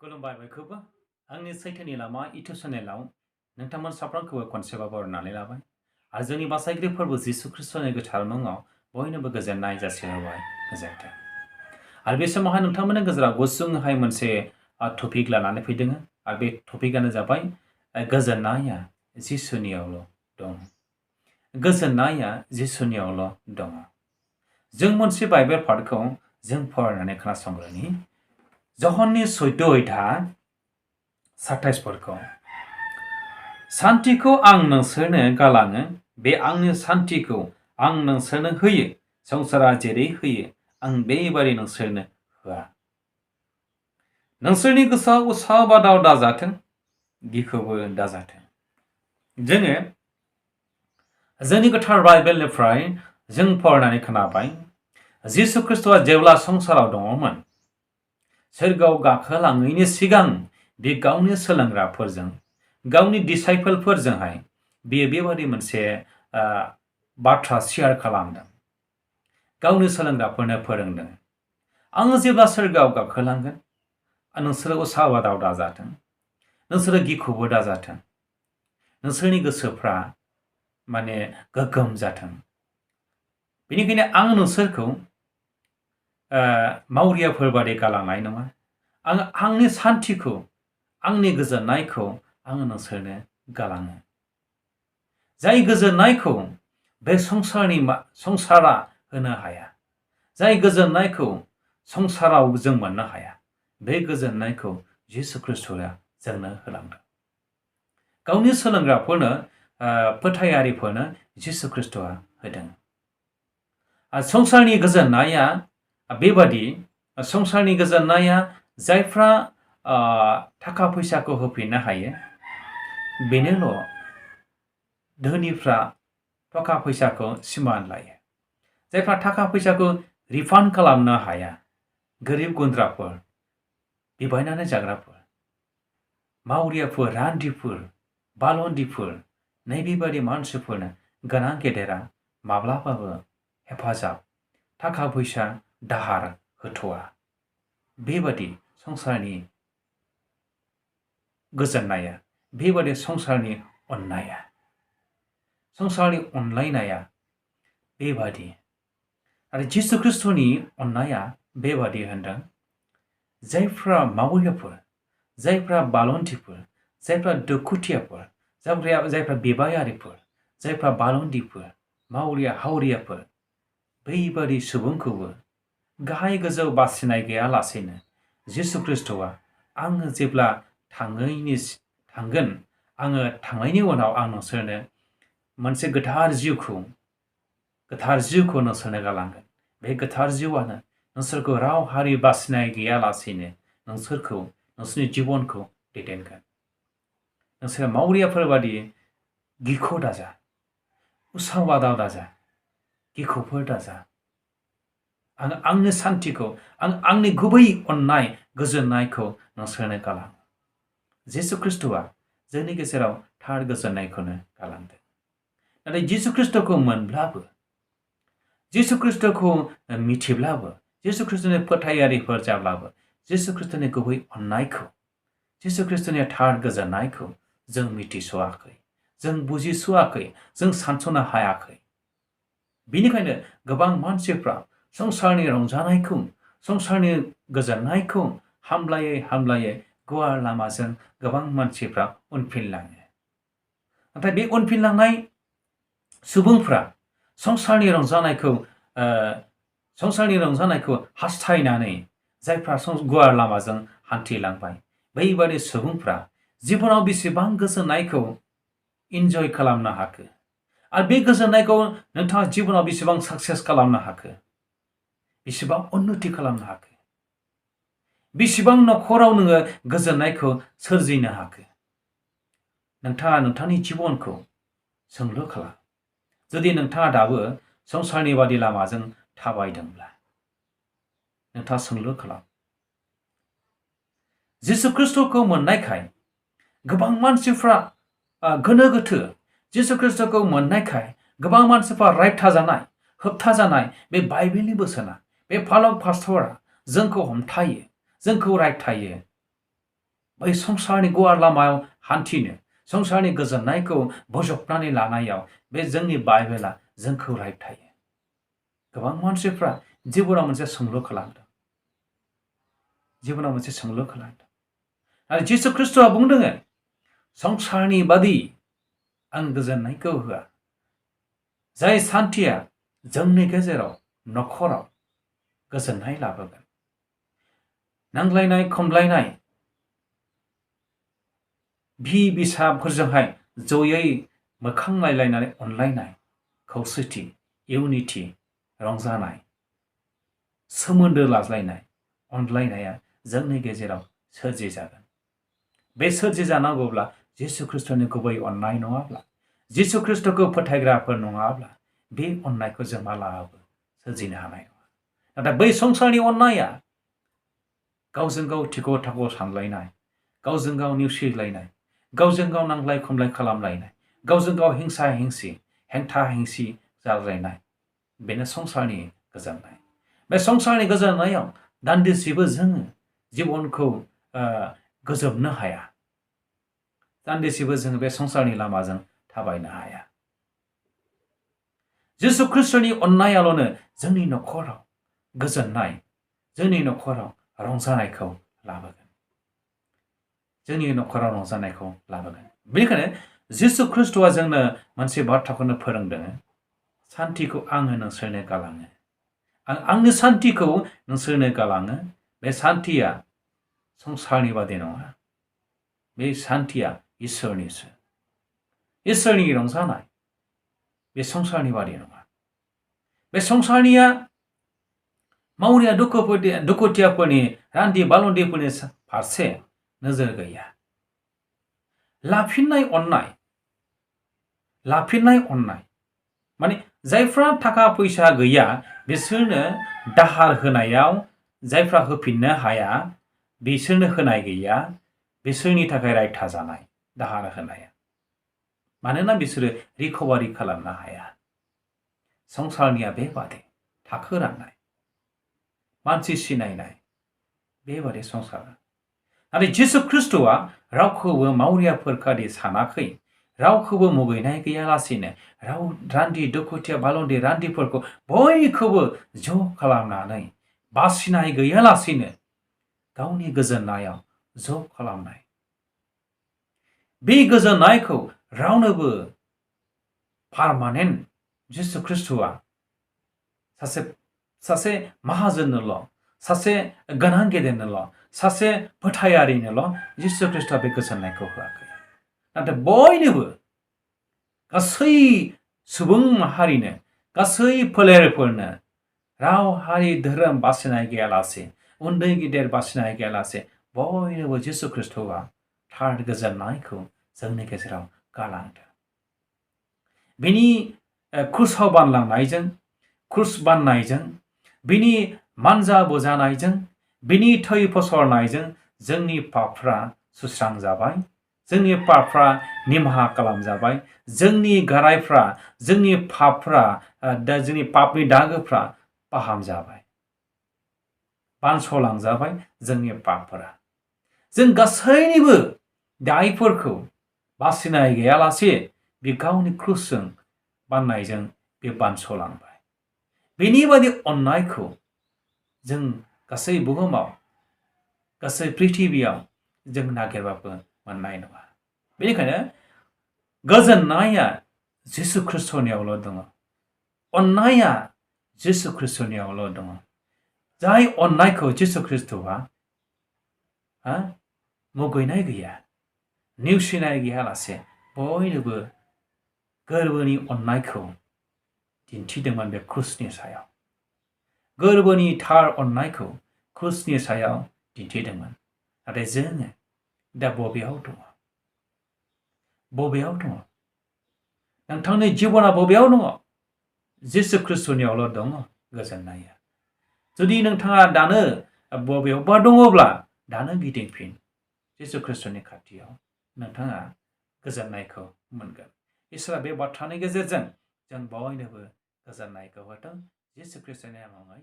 खुलुमबाय बयखौबो आंनि सैथोनि लामा इउटुब चेनेलाव नोंथांमोन साफ्रोमखौबो खनसेबाबो बरायनानै लाबाय आरो जोंनि बासायगिरि फोरबो जिसु ख्रिस्टनि गोथार मुङाव बयनोबो गोजोननाय जासिहरबाय गोजोन्थों। आरो बे समावहाय नोंथांमोननि गेजेराव गुसुंहाय मोनसे टपिक लानानै फैदों आरो बे टपिकआनो जाबाय गोजोननाया जिसुनियावल' दं। गोजोननाया जिसुनियावल' दं। जों मोनसे बाइबेल पार्टखौ जों फरायनानै खोनासंग्रोनि जहननि 14:27 सान्थिखौ आं नोंसोरनो गालाङो बे आंनि सान्थिखौ आं नोंसोरनो होयो संसारा जेरै होयो आं बेबादि नोंसोरनो होआ। नोंसोरनि गोसोआव उसाव बादाव दाजाथों गिखौबो दाजाथों। जोङो जोंनि गोथार बाइबेलनिफ्राय जों फरायनानै खोनाबाय जिसु ख्रिस्टआ जेब्ला संसाराव दङमोन सोरगोआव गाखोलाङैनि सिगां बे गावनि सोलोंग्राफोरजों गावनि डिसाइपोलफोरजोंहाय बियो बेबादि मोनसे बाथ्रा शेयार खालामदों। गावनि सोलोंग्राफोरनो फोरोंदों आङो जेब्ला सोरगोआव गाखोलांगोन नोंसोरो उसाव बादाव दाजाथों नोंसोरो गिखौबो दाजाथों नोंसोरनि गोसोफ्रा माने गोग्गोम जाथों। बेनिखायनो आं नोंसोरखौ मावरियाफोर बादि गालांनाय नङा। आं आंनि सान्थिखौ आंनि गोजोननायखौ आङो नोंसोरनो गालाङो। जाय गोजोननायखौ बे संसारा होनो हाया जाय गोजोननायखौ संसाराव जों मोननो हाया बे गोजोननायखौ जिसु ख्रिस्टआ जोंनो होलांदों। गावनि सोलोंग्राफोरनो फोथायारिफोरनो जिसु ख्रिस्टआ होदों। संसारनि गोजोननाया बेबादि संसारनि गोजोननाया जायफ्रा थाखा फैसाखौ होफिननो हायो बेनोल' धोनिफ्रा थाखा फैसाखौ सिमान लायो। जायफ्रा थाखा फैसाखौ रिफान्ड खालामनो हाया गोरिब गुन्द्राफोर बिबायनानै जाग्राफोर मावरियाफोर रान्दिफोर बालन्दिफोर नैबेबादि मानसिफोरनो गोनां गेदेरा माब्लाबाबो हेफाजाब थाखा फैसा दाहार होथ'आ। बेबादि संसारनि गोजोननाया बेबादि संसारनि अननाया संसारनि अनलायनाया बेबादि आरो जिसु ख्रिस्टनि अननाया बेबादि होनदों जायफ्रा मावरियाफोर जायफ्रा बालन्दिफोर जायफ्रा दुखुथियाफोर जायफ्रा बिबायारिफोर जायफ्रा बालन्दिफोर मावरिया हावरियाफोर बैबादि सुबुंखौबो गाहाय गोजौ बासिनाय गैयालासेनो जिसु ख्रिस्टआ आङो जेब्ला थांगोन आङो थांनायनि उनाव आं नोंसोरनो मोनसे गोथार जिउखौ नोंसोरनो गालांगोन। बे गोथार जिउआनो नोंसोरखौ राव हारि बासिनाय गैयालासेनो नोंसोरखौ नोंसोरनि जिबनखौ दैदेनगोन। नोंसोर मावरियाफोर बादि गिख' दाजा उसाव बादाव दाजा गिख'फोर दाजा। आं आंनि सान्थिखौ आंनि गुबै अननाय गोजोननायखौ नोंसोरनो गालाङो। जिसु ख्रिस्टआ जोंनि गेजेराव थार गोजोननायखौनो गालांदों। नाथाय जिसु ख्रिस्टखौ मोनब्लाबो जिसु ख्रिस्टखौ मिथिब्लाबो जिसु ख्रिस्टनि फोथायारिफोर जाब्लाबो जिसु ख्रिस्टनि गुबै अननायखौ जिसु ख्रिस्टनि थार गोजोननायखौ जों मिथिस'वाखै जों बुजिस'वाखै जों सानस'नो हायाखै। बेनिखायनो गोबां मानसिफ्रा संसारनि रंजानायखौ संसारनि गोजोननायखौ हामलायै गुवार लामाजों गोबां मानसिफ्रा उनफिनलाङो। नाथाय बे उनफिनलांनाय सुबुंफ्रा संसारनि रंजानायखौ हास्थायनानै जायफ्रा गुवार लामाजों हान्थिलांबाय बैबादि सुबुंफ्रा जिबनाव बेसेबां गोजोननायखौ इन्जय खालामनो हाखो आरो बे गोजोननायखौ नोंथाङा जिबनाव बेसेबां साक्सेस खालामनो हाखो बेसेबां उन्नति खालामनो हाखो बेसेबां न'खराव नोङो गोजोननायखौ सोरजिनो हाखो नोंथाङा नोंथांनि जिबनखौ सोंलु खालाम। जुदि नोंथाङा दाबो संसारनि बादि लामाजों थाबायदोंब्ला नोंथाङा सोंलु खालाम। जिसु ख्रिस्टखौ मोननायखाय गोबां मानसिफ्रा गोनो गोथो जिसु ख्रिस्टखौ मोननायखाय गोबां मानसिफ्रा रायथाजानाय होबथाजानाय बे बाइबेलनि बोसोना बे फालक पास्टरा जोंखौ हमथायो जोंखौ रायथायो बै संसारनि गुवार लामायाव हान्थिनो संसारनि गोजोननायखौ बजबनानै लानायाव बे जोंनि बाइबेला जोंखौ रायथायो। गोबां मानसिफ्रा जिबनाव मोनसे सोंलु खालामदों। जिबनाव मोनसे सोंलु खालामदों आरो जिसु ख्रिस्ट'आ बुंदों संसारनि बादि आं गोजोननायखौ होआ। जाय सान्थिया जोंनि गेजेराव न'खराव गोजोननाय लाबोगोन। नांलायनाय खमलायनाय बिसाफोरजोंहाय जयै मोखां नायलायनानै अनलायनाय खौसेथि इउनिटि रंजानाय सोमोन्दो लाज्लायनाय अनलायनाया जोंनि गेजेराव सोरजिजागोन। बे सोरजिजानांगौब्ला जिसु ख्रिस्ट'नि गुबै अननाय नङाब्ला जिसु ख्रिस्ट'खौ फोथायग्राफोर नङाब्ला बे अननायखौ जों मालाबाबो सोरजिनो हानाय नङा। नाथाय बै संसारनि अननाया गावजों गाव थिख' थाख' सानलायनाय गावजों गाव नेवसिलायनाय गावजों गाव नांलाय खमलाय खालामलायनाय गावजों गाव हिंसा हिंसि हेंथा हेंसि जालायनाय बेनो संसारनि गोजोननाय। बे संसारनि गोजोननायाव दान्दिसेबो जोङो जिबनखौ गोजोबनो हाया। दान्दिसेबो जोङो बे संसारनि लामाजों थाबायनो हाया। जिसु ख्रिस्ट'नि अननायाल'नो जोंनि न'खराव गोजोननाय जोंनि न'खराव रंजानायखौ लाबोगोन। जोंनि न'खराव रंजानायखौ लाबोगोन। बेनिखायनो जिसु ख्रिस्ट'आ जोंनो मोनसे बाथ्राखौनो फोरोंदों सान्थिखौ आङो नोंसोरनो गालाङो। आं आंनि सान्थिखौ नोंसोरनो गालाङो। बे सान्थिया संसारनि बादि नङा। बे सान्थिया इसोरनिसो। इसोरनि रंजानाय बे संसारनि बादि नङा। बे संसारनिया मावरिया दुखुथियाफोरनि रान्दि बालन्दिफोरनि फारसे नोजोर गैया। लाफिननाय अननाय माने जायफ्रा थाखा फैसा गैया बिसोरनो दाहार होनायाव जायफ्रा होफिननो हाया बिसोरनो होनाय गैया। बिसोरनि थाखाय रायथा जानाय दाहार होनाया मानोना बिसोरो रिकभारि खालामनो हाया। संसारनिया बेबादि थाखो राननाय मानसि सिनायनाय बेबादि संसार। नाथाय जिसु ख्रिस्ट'आ रावखौबो मावरियाफोरखादि सानाखै। रावखौबो मुगैनाय गैयालासेनो रान्दि दुखुथिया बालन्दि रान्दिफोरखौ बयखौबो ज' खालामनानै बासिनाय गैयालासेनो गावनि गोजोननायाव ज' खालामनाय। बे गोजोननायखौ रावनोबो पारमानेन्ट जिसु ख्रिस्ट'आ सासे माहाजोननोल' सासे गोनां गेदेरनोल' सासे फोथायारिनोल' जिसु ख्रिस्ट'आ बे गोजोननायखौ होआखै। नाथाय बयनोबो गासै सुबुं माहारिनो गासै फोलेरफोरनो राव हारि धोरोम बासिनाय गैयालासे उन्दै गिदिर बासिनाय गैयालासे बयनोबो जिसु ख्रिस्ट'आ थार गोजोननायखौ जोंनि गेजेराव गालांदों। बिनि क्रुसाव क्रुस बाननायजों बिनि मानजा बोजानायजों बिनि थै फसरनायजों जोंनि पापफ्रा सुस्रांजाबाय। जोंनि पापफ्रा निमाहा खालामजाबाय। जोंनि गारायफ्रा जोंनि पापफ्रा जोंनि पापनि दागोफ्रा फाहामजाबाय बानस'लांजाबाय। जोंनि पापफोरा जों गासैनिबो दायफोरखौ बासिनाय गैयालासे बे गावनि क्रुसजों बाननायजों बे बानस'लांबाय। बेनि बादि अननायखौ जों गासै बुहुमाव गासै पृथिबियाव जों नागिरबाबो मोननाय नङा। बेनिखायनो गोजोननाया जिसु ख्रिस्ट'नियावल' दङ। अननाया जिसु ख्रिस्ट'नियावल' दङ। जाय अननायखौ जिसु ख्रिस्ट'आ मुगैनाय गैया नेवसिनाय गैयालासे बयनोबो गोरबोनि अननायखौ दिन्थिदोंमोन बे क्रुसनि सायाव। गोरबोनि थार अननायखौ क्रुसनि सायाव दिन्थिदोंमोन। नाथाय जोङो दा बबेयाव दङ? बबेयाव दङ? नोंथांनि जिबना बबेयाव दङ? जिसु ख्रिस्ट'नियावल' दङ गोजोननाया। जुदि नोंथाङा दानो बबेयावबा दङब्ला दानो गिदिंफिन जिसु ख्रिस्ट'नि खाथियाव नोंथाङा गोजोननायखौ मोनगोन। इसोरा बे बाथ्रानि गेजेरजों जों बयनोबो गोजोननायखौ होथों। जिसु ख्रिस्ट'नि नामावहाय